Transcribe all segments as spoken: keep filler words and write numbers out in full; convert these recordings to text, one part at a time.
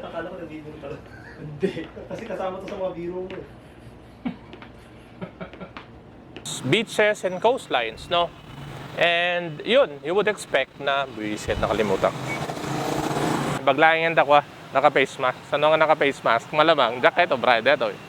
Akala ko nagbibiro ka lang. Hindi. Kasi kasama to sa mga biro mo eh. Beaches and coastlines, no? And yun, you would expect na buwisit, nakalimutan. Baglayan ta kwa, naka-face mask. Saan nga naka-face mask? Malamang, jacket o bride, eto eh.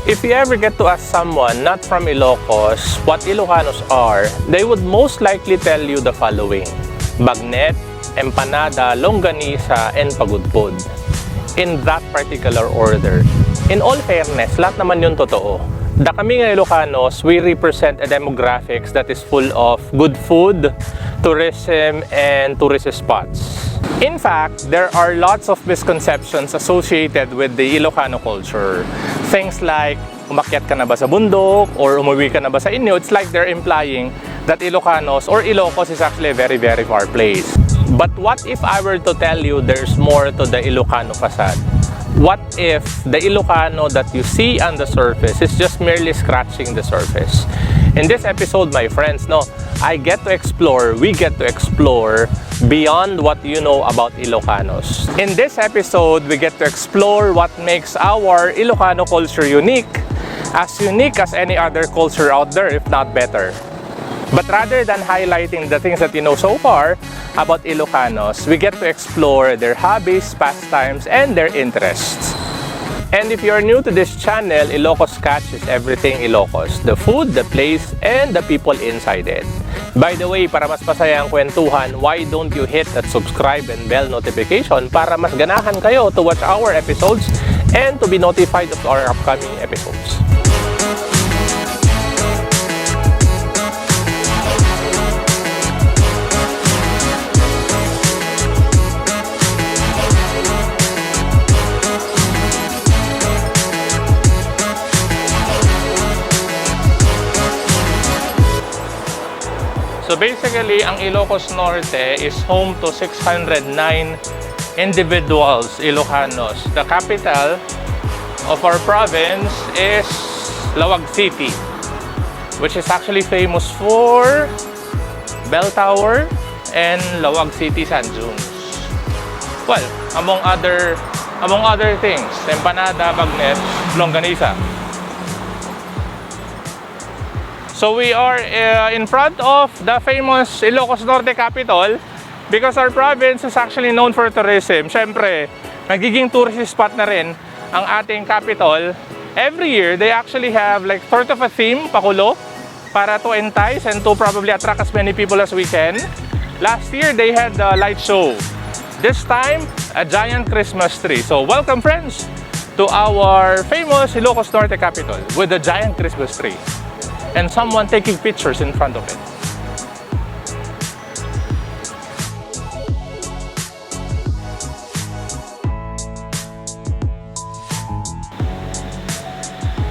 If you ever get to ask someone not from Ilocos what Ilocanos are, they would most likely tell you the following: bagnet, empanada, longganisa, and pagudpod. In that particular order. In all fairness, lahat naman yun totoo. Da kami nga Ilocanos, we represent a demographics that is full of good food, tourism, and tourist spots. In fact, there are lots of misconceptions associated with the Ilocano culture. Things like, umakyat ka na ba sa bundok or umuwi ka na ba sa inyo, it's like they're implying that Ilocanos or Ilocos is actually a very, very far place. But what if I were to tell you there's more to the Ilocano facade? What if the Ilocano that you see on the surface is just merely scratching the surface? In this episode, my friends, no, I get to explore, we get to explore beyond what you know about Ilocanos. In this episode, we get to explore what makes our Ilocano culture unique, as unique as any other culture out there, if not better. But rather than highlighting the things that you know so far about Ilocanos, we get to explore their hobbies, pastimes, and their interests. And if you're new to this channel, Ilocos Catch is everything Ilocos, the food, the place, and the people inside it. By the way, para mas masaya ang kwentuhan, why don't you hit that subscribe and bell notification para mas ganahan kayo to watch our episodes and to be notified of our upcoming episodes. So basically, ang Ilocos Norte is home to six hundred nine individuals, Ilocanos. The capital of our province is Laoag City, which is actually famous for bell tower and Laoag City sand dunes. Well, among other among other things, empanada, bagnet, longganisa. So we are uh, in front of the famous Ilocos Norte Capitol because our province is actually known for tourism. Siyempre, nagiging tourist spot na rin ang ating capital. Every year, they actually have like sort of a theme, pakulo, para to entice and to probably attract as many people as we can. Last year, they had the light show. This time, a giant Christmas tree. So, welcome, friends, To our famous Ilocos Norte Capitol with the giant Christmas tree and someone taking pictures in front of it.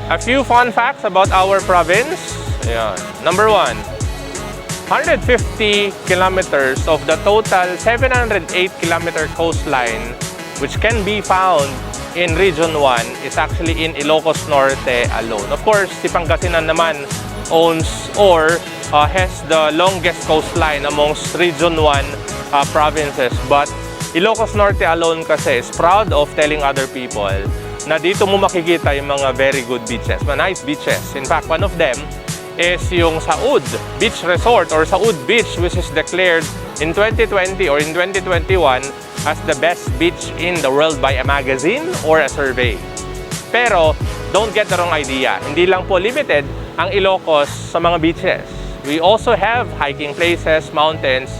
A few fun facts about our province. Ayan. Number one, one hundred fifty kilometers of the total seven hundred eight kilometer coastline which can be found in Region one is actually in Ilocos Norte alone. Of course, si Pangasinan naman owns or uh, has the longest coastline amongst Region one uh, provinces. But Ilocos Norte alone kasi is proud of telling other people na dito mo makikita yung mga very good beaches, mga nice beaches. In fact, one of them is yung Saud Beach Resort or Saud Beach, which is declared in twenty twenty or in twenty twenty-one as the best beach in the world by a magazine or a survey. Pero, don't get the wrong idea. Hindi lang po limited ang Ilocos sa mga beaches. We also have hiking places, mountains,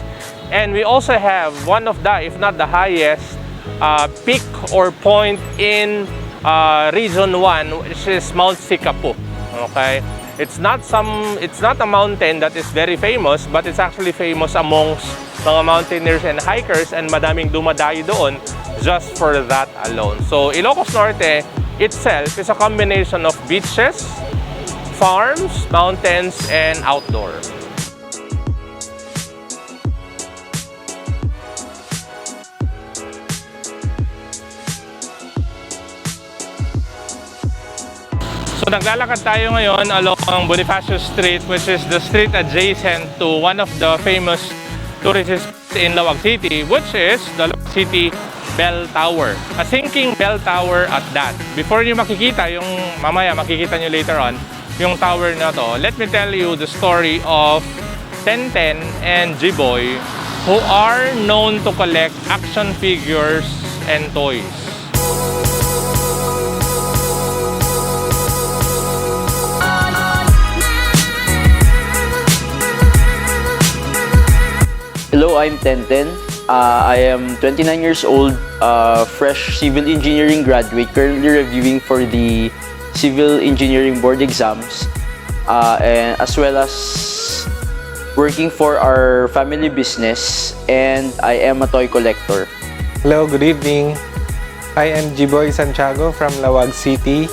and we also have one of the, if not the highest, uh, peak or point in uh, Region one, which is Mount Sikapu. Okay? It's not some, it's not a mountain that is very famous, but it's actually famous amongst mga mountaineers and hikers, and madaming dumadayo doon just for that alone. So, Ilocos Norte itself is a combination of beaches, farms, mountains, and outdoor. So, naglalakad tayo ngayon along Bonifacio Street, which is the street adjacent to one of the famous tourist spots in Laoag City, which is the Laoag City Bell Tower. A sinking bell tower at that. Before nyo makikita yung, mamaya makikita nyo later on, yung tower na to, let me tell you the story of Tenten and Jiboy, who are known to collect action figures and toys. Hello, I'm Tenten. Uh, I am twenty-nine years old, uh, fresh civil engineering graduate, currently reviewing for the civil engineering board exams, uh, and as well as working for our family business, and I am a toy collector. Hello, good evening. I am Jiboy Santiago from Laoag City,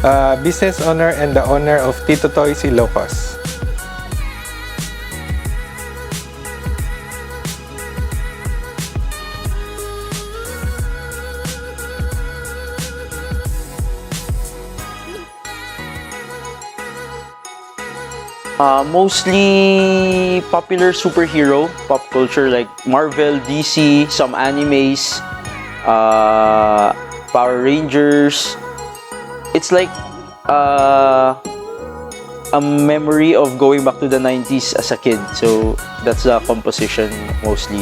uh, business owner and the owner of Tito Toys Ilocos. Uh, mostly popular superhero, pop culture like Marvel, D C, some animes, uh, Power Rangers. It's like uh, a memory of going back to the nineties as a kid. So that's the composition mostly.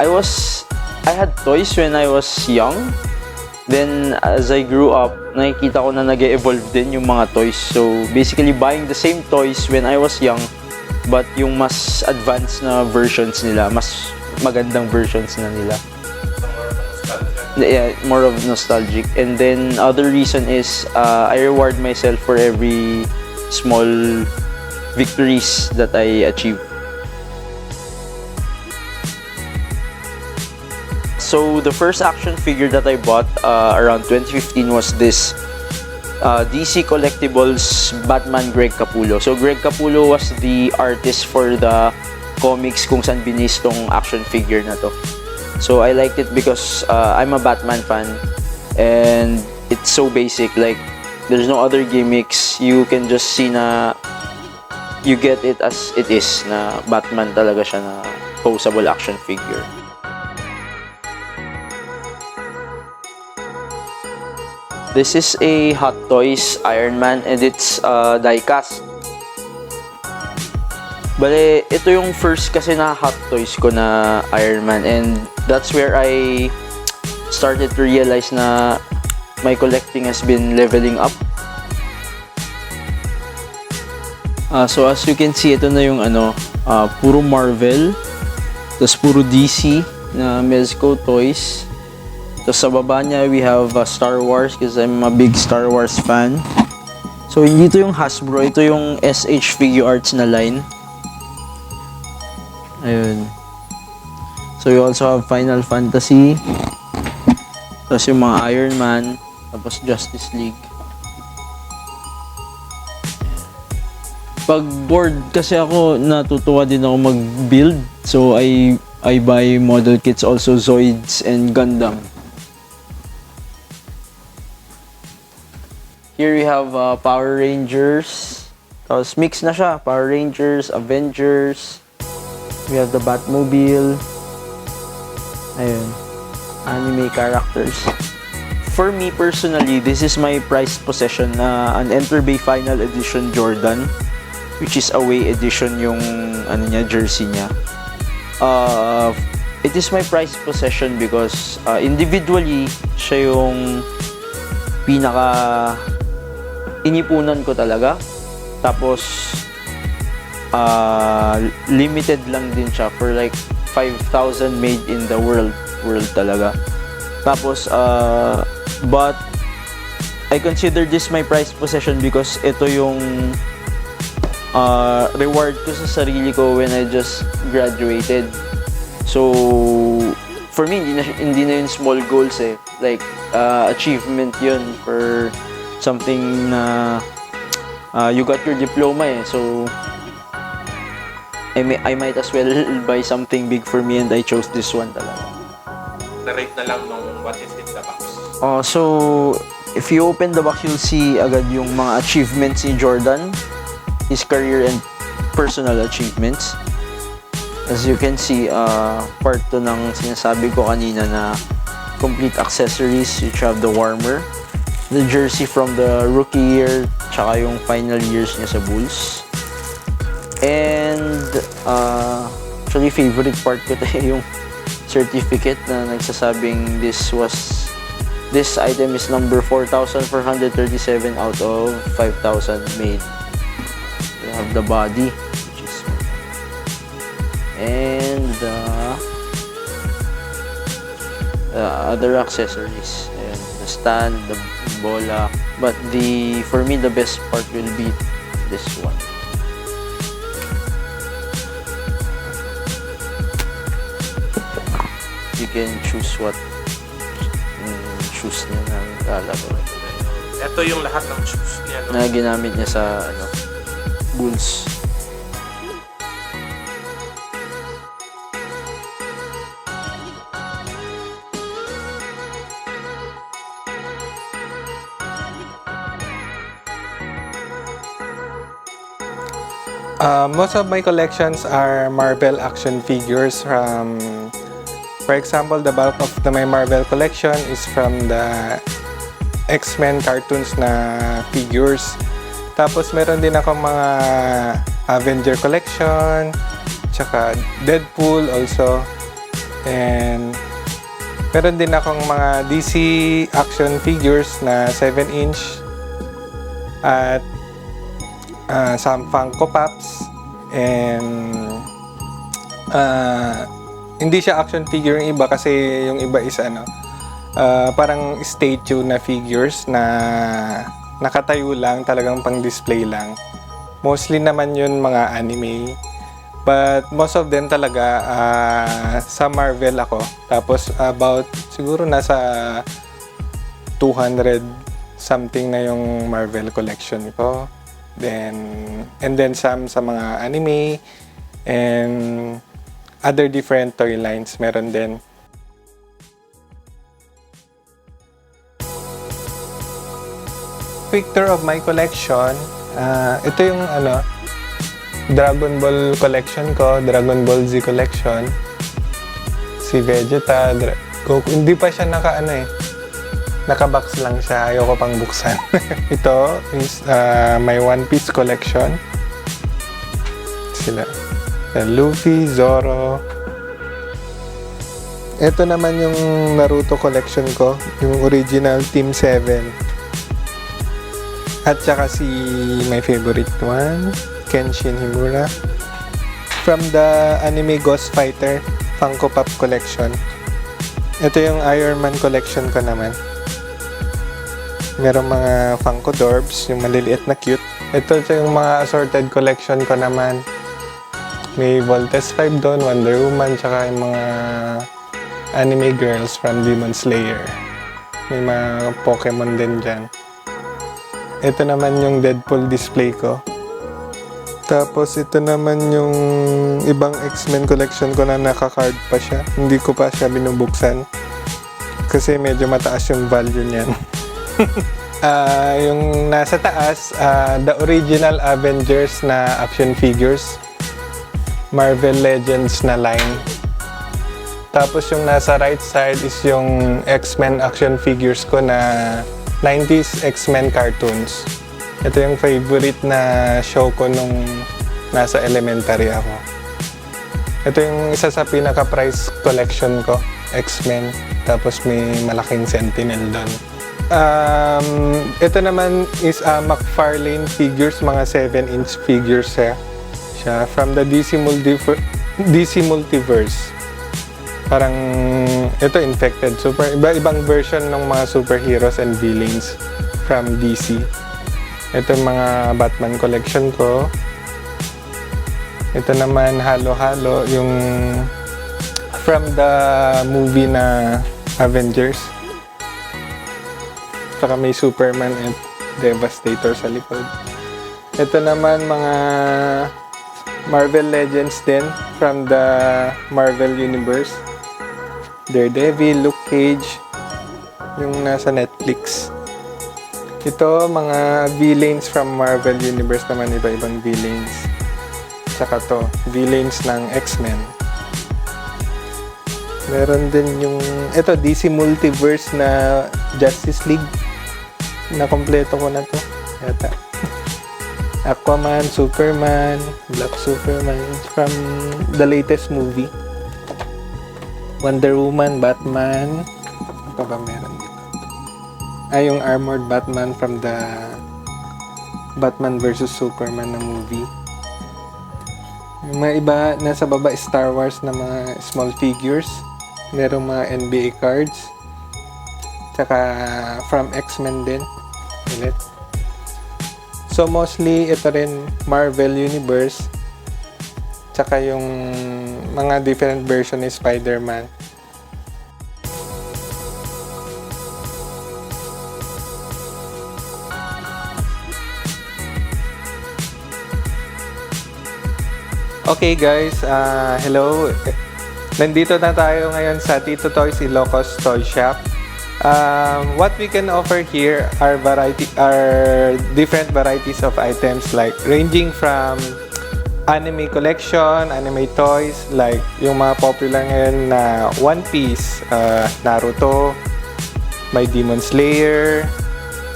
I was I had toys when I was young. Then as I grew up, nakikita ko na nag-evolve din yung mga toys. So basically buying the same toys when I was young, but yung mas advanced na versions nila, mas magandang versions na nila. Yeah, more of nostalgic. And then other reason is uh, I reward myself for every small victories that I achieve. So the first action figure that I bought uh, around twenty fifteen was this uh, D C Collectibles Batman Greg Capullo. So Greg Capullo was the artist for the comics kung saan binis tong action figure na to. So I liked it because uh, I'm a Batman fan and it's so basic, like there's no other gimmicks. You can just see na you get it as it is na Batman talaga siya na posable action figure. This is a Hot Toys Iron Man and it's uh, diecast. Bale, ito yung first kasi na Hot Toys ko na Iron Man and that's where I started to realize na my collecting has been leveling up. Ah, so as you can see, ito na yung ano, ah, puro Marvel, tapos puro D C na Mezco toys. Tapos sa baba niya, we have, ah, Star Wars, 'cause I'm a big Star Wars fan. So hindi ito yung Hasbro, ito yung S H Figuarts na line. Ayun. So we also have Final Fantasy. Tapos yung mga Iron Man. Tapos Justice League. Pag bored kasi ako, natutuwa din ako mag-build. So I I buy model kits also, Zoids and Gundam. Here we have, uh, Power Rangers. Tapos mix na siya. Power Rangers, Avengers. We have the Batmobile. Ayun. Anime characters. For me personally, this is my prized possession, uh, an Enter Bay Final Edition Jordan, which is away edition yung ano niya, jersey niya. Uh, it is my prized possession because, uh, individually, siya yung pinaka inipunan ko talaga. Tapos, ah, limited lang din siya for like five thousand made in the world, world talaga. Tapos, ah, but I consider this my prized possession because ito yung, ah, reward ko sa sarili ko when I just graduated. So, for me, hindi na, hindi na yun small goals eh. Like, ah, achievement yun for something na, ah, you got your diploma eh. So, I, may, I might as well buy something big for me, and I chose this one talaga. Na-rate na lang nung what is in the box. Oh, so, if you open the box, you'll see agad yung mga achievements ni Jordan, his career and personal achievements. As you can see, uh, part to ng sinasabi ko kanina na complete accessories, which have the warmer, the jersey from the rookie year, tsaka yung final years niya sa Bulls. And, uh, actually, favorite part ko tayo yung certificate na nagsasabing this was, this item is number four thousand four hundred thirty-seven out of five thousand made. You have the body, which is, and the, uh, other accessories. Ayan, the stand, the bola. But the, for me, the best part will be this one. You can choose what, mm, shoes niya na lalaro. Ito yung lahat ng shoes niya. No? Na ginamit niya sa, ano, Bulls. Uh, most of my collections are Marvel action figures from, for example, the bulk of the, my Marvel collection is from the X-Men cartoons na figures. Tapos meron din ako mga Avenger collection, tsaka Deadpool also. And meron din akong mga D C action figures na seven inch at ah, some Funko Pops, and ah, hindi siya action figure yung iba kasi yung iba is ano, ah, parang statue na figures na nakatayo lang, talagang pang display lang. Mostly naman yun mga anime. But most of them talaga, ah, sa Marvel ako. Tapos about siguro nasa two hundred something na yung Marvel collection ko. Then, and then some sa mga anime and other different toy lines meron din. Quick tour of my collection. Ah, ito yung ano, Dragon Ball collection ko, Dragon Ball Z collection. Si Vegeta, Dra- Goku, hindi pa siya naka ano eh. Naka-box lang siya, ayoko pang buksan. Ito is ah, my One Piece collection. Sila. Luffy, Zoro. Ito naman yung Naruto collection ko, yung original Team seven. At saka si my favorite one, Kenshin Himura. From the anime Ghost Fighter Funko Pop Collection. Ito yung Iron Man collection ko naman. Merong mga Funko Dorbs, yung maliliit na cute. Ito, ito yung mga assorted collection ko naman. May Voltes five doon, Wonder Woman, tsaka yung mga anime girls from Demon Slayer. May mga Pokemon din dyan. Ito naman yung Deadpool display ko. Tapos ito naman yung ibang X-Men collection ko na naka-card pa siya. Hindi ko pa siya binubuksan. Kasi medyo mataas yung value niyan. Ah, yung nasa taas, ah, the original Avengers na action figures. Marvel Legends na line. Tapos yung nasa right side is yung X-Men action figures ko na nineties X-Men cartoons. Ito yung favorite na show ko nung nasa elementary ako. Ito yung isa sa pinaka-prize collection ko, X-Men. Tapos may malaking Sentinel doon. Um, ito naman is, ah, McFarlane figures, mga seven inch figures siya. Siya from the D C Multiver-, D C Multiverse. Parang ito, Infected Super, iba-ibang version ng mga superheroes and villains from D C. Ito yung mga Batman collection ko. Ito naman, halo-halo, yung from the movie na Avengers. Saka may Superman and Devastator sa likod. Ito naman, mga Marvel Legends din from the Marvel Universe. Daredevil, Luke Cage, yung nasa Netflix. Ito, mga villains from Marvel Universe naman, iba-ibang villains. Tsaka to, villains ng X-Men. Meron din yung, ito, D C Multiverse na Justice League. Nakompleto ko na to. Yata. Aquaman, Superman, Black Superman, from the latest movie. Wonder Woman, Batman. Ano pa ba meron dito? Ay, yung armored Batman from the Batman versus Superman na movie. Yung mga iba, nasa baba, Star Wars na mga small figures. Merong mga N B A cards. Tsaka from X-Men din. Ulit. So, mostly, ito rin, Marvel Universe. Tsaka yung mga different version ni Spider-Man. Okay guys, ah, hello. Nandito na tayo ngayon sa Tito Toys Ilocos Toy Shop. Um, what we can offer here are variety, are different varieties of items, like ranging from anime collection, anime toys, like yung mga popular ngayon na One Piece, uh, Naruto, may Demon Slayer,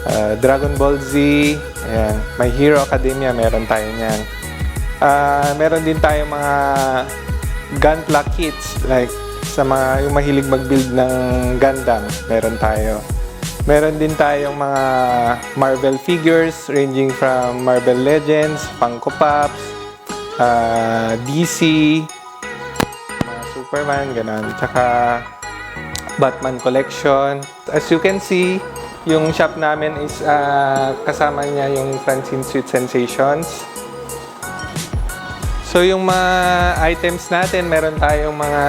uh, Dragon Ball Z, ayan, may Hero Academia, meron tayo niyan. Uh, meron din tayo mga Gunpla kits, like sa mga yung mahilig mag-build ng Gundam, meron tayo. Meron din tayong mga Marvel figures ranging from Marvel Legends, Funko Pops, ah, D C, mga Superman, ganun. Tsaka Batman collection. As you can see, yung shop namin is, ah, kasama niya yung Francine Sweet Sensations. So, yung mga items natin, meron tayong mga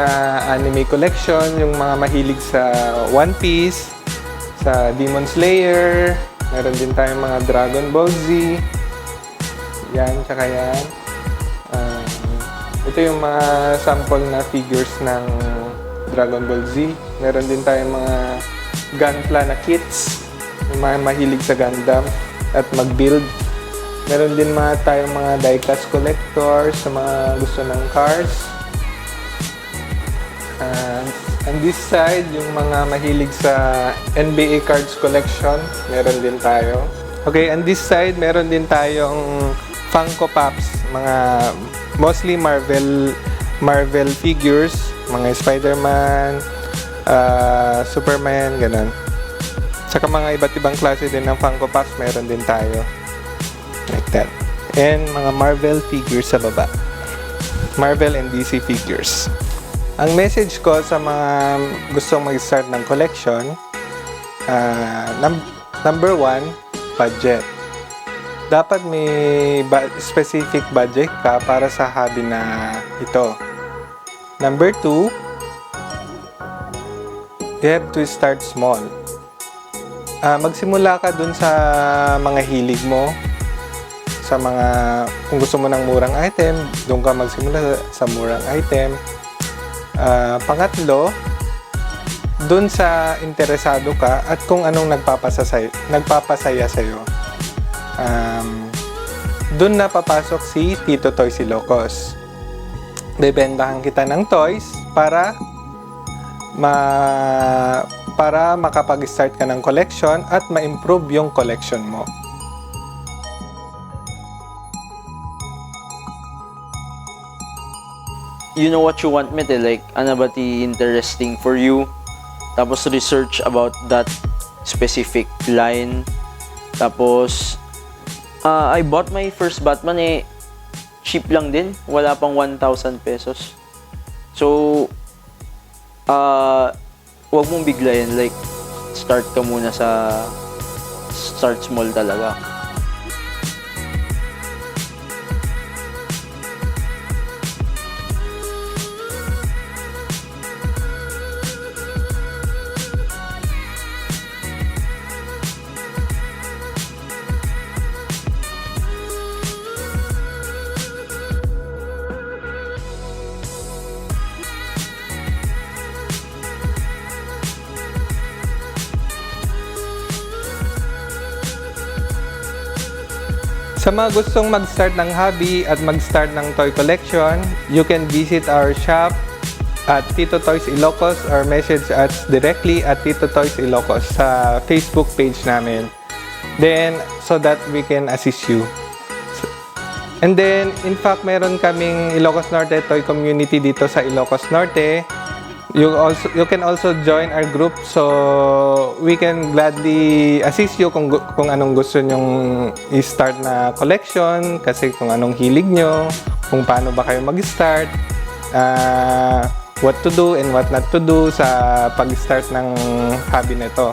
anime collection, yung mga mahilig sa One Piece, sa Demon Slayer, meron din tayong mga Dragon Ball Z, yan, tsaka yan. Um, ito yung mga sample na figures ng Dragon Ball Z. Meron din tayong mga Gunpla na kits, yung mga mahilig sa Gundam at mag-build. Meron din mga tayong mga diecast collector sa mga gusto ng cars. And on this side, yung mga mahilig sa N B A cards collection, meron din tayo. Okay, on this side, meron din tayong Funko Pops, mga mostly Marvel, Marvel figures, mga Spider-Man, ah, Superman, ganun. Saka mga iba't ibang klase din ng Funko Pops, meron din tayo. Like that. and mga Marvel figures sa baba. Marvel and D C figures. Ang message ko sa mga gustong mag-start ng collection, ah, num-, number one, budget. Dapat may ba-, specific budget ka para sa hobby na ito. Number two, you have to start small. Ah, magsimula ka dun sa mga hilig mo, sa mga, kung gusto mo ng murang item, dun ka magsimula sa, sa murang item. Ah, pangatlo, dun sa interesado ka at kung anong nagpapasasay-, nagpapasaya sa'yo. Um, dun na papasok si Tito Toys Ilocos. Bebendahan kita ng toys para ma-, para makapag-start ka ng collection at ma-improve yung collection mo. You know what you want, met, eh. Like, ano ba ti interesting for you? Tapos research about that specific line. Tapos, ah, I bought my first Batman, eh, cheap lang din. Wala pang one thousand pesos. So, ah, wag mong biglayin. Like, start ka muna sa, start small talaga. Sa mga gustong mag-start ng hobby at mag-start ng toy collection, you can visit our shop at Tito Toys Ilocos or message us directly at Tito Toys Ilocos sa Facebook page namin. Then, so that we can assist you. And then, in fact, meron kaming Ilocos Norte Toy Community dito sa Ilocos Norte. You also, you can also join our group, so we can gladly assist you kung gu-, kung anong gusto nyong i-start na collection, kasi kung anong hilig nyo, kung paano ba kayo mag-start, ah, what to do and what not to do sa pag-start ng hobby na ito.